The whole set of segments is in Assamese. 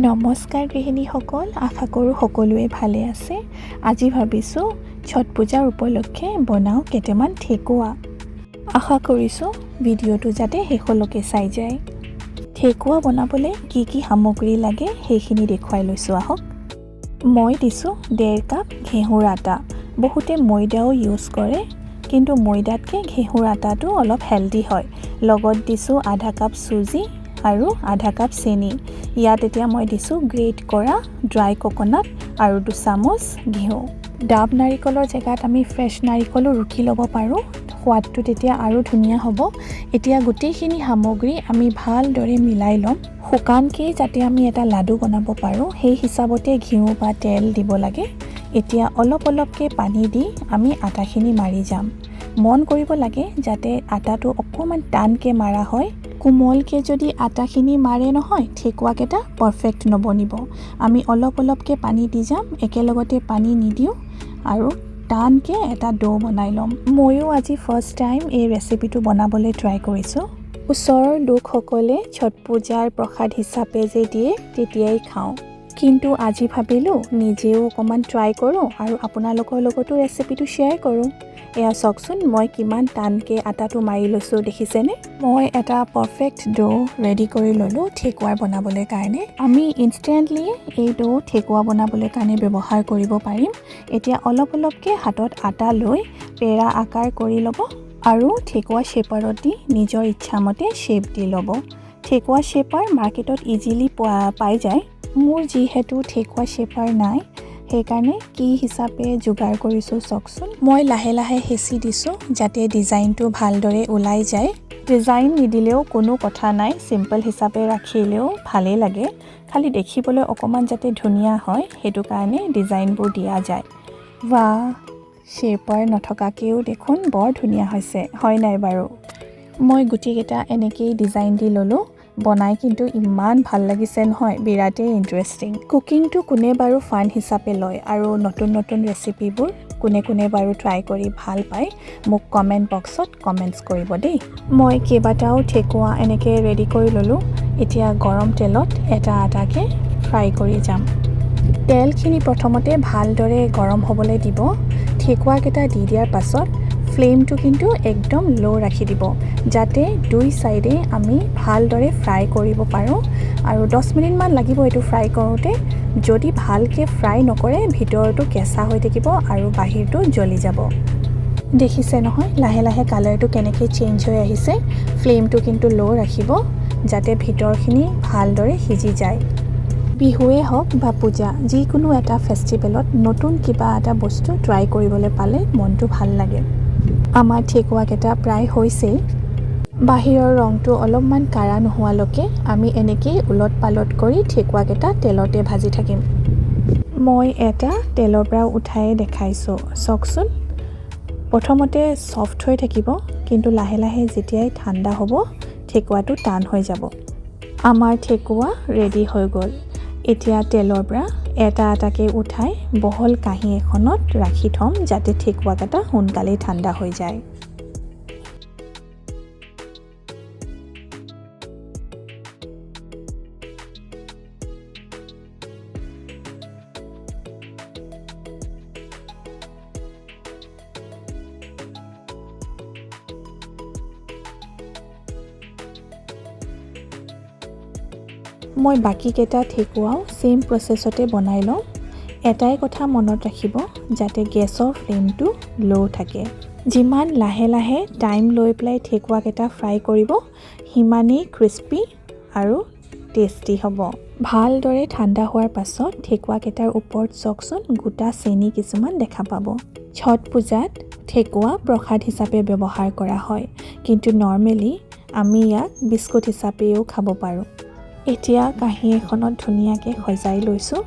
নমস্কাৰ গৃহিণীসকল, আশা কৰোঁ সকলোৱে ভালে আছে। আজি ভাবিছোঁ ছট পূজাৰ উপলক্ষে বনাওঁ কেইটামান ঠেকুৱা। আশা কৰিছোঁ ভিডিঅ'টো যাতে শেষলৈকে চাই যায়। ঠেকুৱা বনাবলৈ কি কি সামগ্ৰী লাগে, সেইখিনি দেখুৱাই লৈছোঁ আহক। মই দিছোঁ 1.5 কাপ ঘেঁহুৰ আটা। বহুতে ময়দাও ইউজ কৰে, কিন্তু ময়দাতকৈ ঘেঁহুৰ আটাটো অলপ হেল্ডি হয়। লগত দিছোঁ আধা কাপ চুজি আৰু আধা কাপ চেনি। ইয়াত এতিয়া মই দিছোঁ গ্ৰেট কৰা ড্ৰাই কক'নাট আৰু 2 চামুচ ঘিউ। ডাব নাৰিকলৰ জেগাত আমি ফ্ৰেছ নাৰিকলো ৰুকি ল'ব পাৰোঁ। সোৱাদটো তেতিয়া আৰু ধুনীয়া হ'ব। এতিয়া গোটেইখিনি সামগ্ৰী আমি ভালদৰে মিলাই ল'ম। শুকানকৈ যাতে আমি এটা লাডু বনাব পাৰোঁ, সেই হিচাপতে ঘিউ বা তেল দিব লাগে। এতিয়া অলপ অলপকৈ পানী দি আমি আটাখিনি মাৰি যাম। মন কৰিব লাগে যাতে আটাটো অকণমান টানকৈ মাৰা হয়। কোমলকৈ যদি আটাখিনি মাৰে নহয়, ঠেকুৱাকেইটা পাৰফেক্ট নবনিব। আমি অলপ অলপকৈ পানী দি যাম, একেলগতে পানী নিদিওঁ আৰু টানকৈ এটা ডো বনাই ল'ম। ময়ো আজি ফাৰ্ষ্ট টাইম এই ৰেচিপিটো বনাবলৈ ট্ৰাই কৰিছোঁ। ওচৰৰ লোকসকলে ছট পূজাৰ প্ৰসাদ হিচাপে যে দিয়ে, তেতিয়াই খাওঁ। কিন্তু আজি ভাবিলোঁ নিজেও অকণমান ট্ৰাই কৰোঁ আৰু আপোনালোকৰ লগতো ৰেচিপিটো শ্বেয়াৰ কৰোঁ। এয়া চাওকচোন, মই কিমান টানকৈ আটাটো মাৰি লৈছোঁ, দেখিছেনে? মই এটা পাৰফেক্ট ডো ৰেডি কৰি ল'লোঁ ঠেকুৱাৰ বনাবলৈ কাৰণে। আমি ইনষ্টেণ্টলি এই ডো ঠেকুৱা বনাবলৈ কাৰণে ব্যৱহাৰ কৰিব পাৰিম। এতিয়া অলপ অলপকৈ হাতত আটা লৈ পেৰা আকাৰ কৰি ল'ব আৰু ঠেকুৱা শ্বেপাৰত দি নিজৰ ইচ্ছামতে শ্বেপ দি ল'ব। ঠেকুৱা শ্বেপাৰ মাৰ্কেটত ইজিলি পাই যায়। মোৰ যিহেতু ঠেকুৱা শ্বেপাৰ নাই, সেইকাৰণে কি হিচাপে যোগাৰ কৰিছোঁ চাওকচোন। মই লাহে লাহে হেঁচি দিছোঁ যাতে ডিজাইনটো ভালদৰে ওলাই যায়। ডিজাইন নিদিলেও কোনো কথা নাই, চিম্পল হিচাপে ৰাখিলেও ভালেই লাগে। খালি দেখিবলৈ অকণমান যাতে ধুনীয়া হয়, সেইটো কাৰণে ডিজাইনবোৰ দিয়া যায়। বাহ, শ্বেপাৰ নথকাকৈও দেখোন বৰ ধুনীয়া হৈছে, হয় নাই বাৰু? মই গোটেইকেইটা এনেকেই ডিজাইন দি ল'লোঁ। বনাই কিন্তু ইমান ভাল লাগিছে নহয়, বিৰাটেই ইণ্টাৰেষ্টিং। কুকিংটো কোনে বাৰু ফান হিচাপে লয় আৰু নতুন নতুন ৰেচিপিবোৰ কোনে কোনে বাৰু ট্ৰাই কৰি ভাল পায়, মোক কমেণ্ট বক্সত কমেণ্টছ কৰিব দেই। মই কেইবাটাও ঠেকুৱা এনেকৈ ৰেডি কৰি ল'লোঁ। এতিয়া গৰম তেলত এটা এটাকৈ ফ্ৰাই কৰি যাম। তেলখিনি প্ৰথমতে ভালদৰে গৰম হ'বলৈ দিব। ঠেকুৱাকেইটা দি দিয়াৰ পাছত ফ্লেমটো কিন্তু একদম ল' ৰাখি দিব, যাতে দুই ছাইডে আমি ভালদৰে ফ্ৰাই কৰিব পাৰোঁ। আৰু 10 মিনিটমান লাগিব এইটো ফ্ৰাই কৰোঁতে। যদি ভালকৈ ফ্ৰাই নকৰে, ভিতৰটো কেঁচা হৈ থাকিব আৰু বাহিৰটো জ্বলি যাব। দেখিছে নহয়, লাহে লাহে কালাৰটো কেনেকৈ চেঞ্জ হৈ আহিছে? ফ্লেমটো কিন্তু ল' ৰাখিব, যাতে ভিতৰখিনি ভালদৰে সিজি যায়। বিহুৱে হওক বা পূজা, যিকোনো এটা ফেষ্টিভেলত নতুন কিবা এটা বস্তু ট্ৰাই কৰিবলৈ পালে মনটো ভাল লাগে। আমাৰ ঠেকুৱাকেইটা প্ৰায় হৈছেই। বাহিৰৰ ৰংটো অলপমান কাৰা নোহোৱালৈকে আমি এনেকেই ওলট পালট কৰি ঠেকুৱাকেইটা তেলতে ভাজি থাকিম। মই এটা তেলৰ পৰা উঠাই দেখাইছোঁ, চাওকচোন। প্ৰথমতে ছফ্ট হৈ থাকিব, কিন্তু লাহে লাহে যেতিয়াই ঠাণ্ডা হ'ব, ঠেকুৱাটো টান হৈ যাব। আমাৰ ঠেকুৱা ৰেডি হৈ গ'ল। এতিয়া তেলৰ পৰা এটা এটাকৈ উঠাই বহল কাঁহী এখনত ৰাখি থ'ম, যাতে ঠেকুৱাকেইটা সোনকালেই ঠাণ্ডা হৈ যায়। মই বাকীকেইটা ঠেকুৱাও ছেইম প্ৰচেছতে বনাই ল'ম। এটাই কথা মনত ৰাখিব, যাতে গেছৰ ফ্লেমটো ল' থাকে। যিমান লাহে লাহে টাইম লৈ পেলাই ঠেকুৱাকেইটা ফ্ৰাই কৰিব, সিমানেই ক্ৰিস্পি আৰু টেষ্টি হ'ব। ভালদৰে ঠাণ্ডা হোৱাৰ পাছত ঠেকুৱাকেইটাৰ ওপৰত চাওকচোন, গোটা চেনি কিছুমান দেখা পাব। ছট পূজাত ঠেকুৱা প্ৰসাদ হিচাপে ব্যৱহাৰ কৰা হয়, কিন্তু নৰ্মেলি আমি ইয়াক বিস্কুট হিচাপেও খাব পাৰোঁ। এতিয়া কাঁহী এখনত ধুনীয়াকৈ সজাই লৈছোঁ।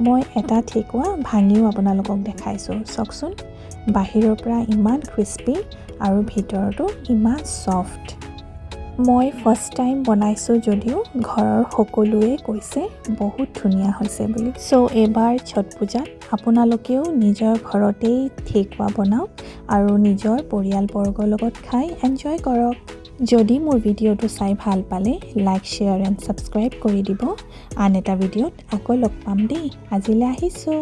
মই এটা ঠেকুৱা ভাঙিও আপোনালোকক দেখাইছোঁ। চাওকচোন, বাহিৰৰ পৰা ইমান ক্ৰিস্পি আৰু ভিতৰতো ইমান ছফ্ট। মই ফাৰ্ষ্ট টাইম বনাইছোঁ যদিও ঘৰৰ সকলোৱে কৈছে বহুত ধুনীয়া হৈছে বুলি। চ' এইবাৰ ছট পূজাত আপোনালোকেও নিজৰ ঘৰতেই ঠেকুৱা বনাওক আৰু নিজৰ পৰিয়ালবৰ্গৰ লগত খাই এনজয় কৰক। যদি মোৰ ভিডিঅ'টো চাই ভাল পালে, লাইক, শ্বেয়াৰ এণ্ড ছাবস্ক্ৰাইব কৰি দিব। আন এটা ভিডিঅ'ত আকৌ লগ পাম দেই। আজিলৈ আহিছোঁ।